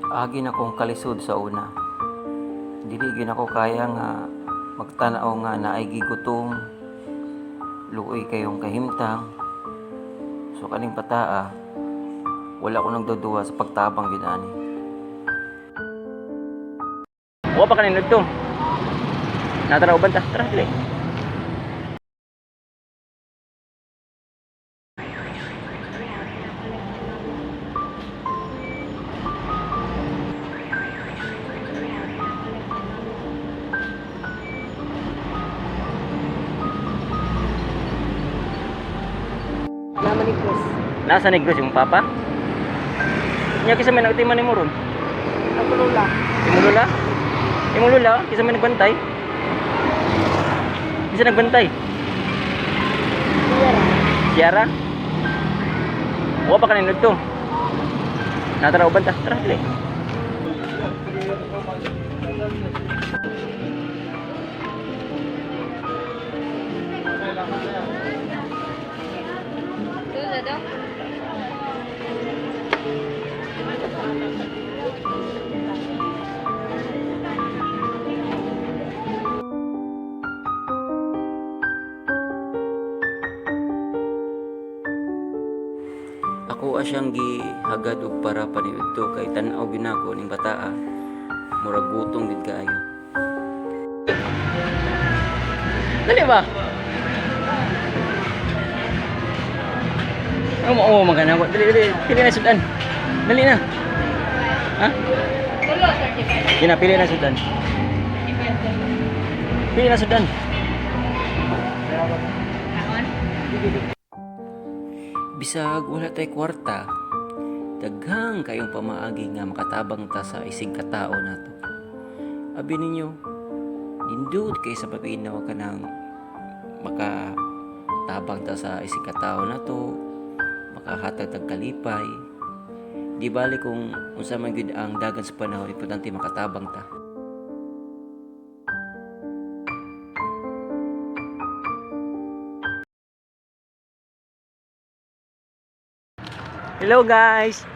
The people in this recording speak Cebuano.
Agi na kong kalisod sa una. Dili gyud nako kaya nga magtan-aw nga naay gigutom, luoy kayong kahimtang. So kaning bataa, wala ko nagduduwa sa pagtabang gyud ani. Wa pa kanin to. Natara uban ta, tara dili. Nama ni Chris. Nasa Negros yung papa? Nya kinsa may nagtiman nimo ron? Ako lula. Imong lola? Imong lola, kinsa may nagbantay? Kinsa nagbantay? Sierra. Sierra? Wa pa kanin to. Natara uban ta, tara dili. Ako siyang gihagad og para paniudto kay tan-aw gyud nako ning bataa. Murag gutom gid kaayo. Dali ba? Oo, oo, magana ko. Dali, dali. Pili na sudan. Dali na. Ha? Tulo, 35. Di na, pili na sudan. Pili na sudan. Bisag wala tay kwarta, daghang kayong pamaagi nga makatabang ta sa isig katao nato. Abi ninyo, nindot kay sa papinaw ka nang makatabang ta sa isig katao nato, makahatag tag kalipay. Di bali kung unsa man gyud ang dagan sa panahon, importante makatabang ta. Hello, guys.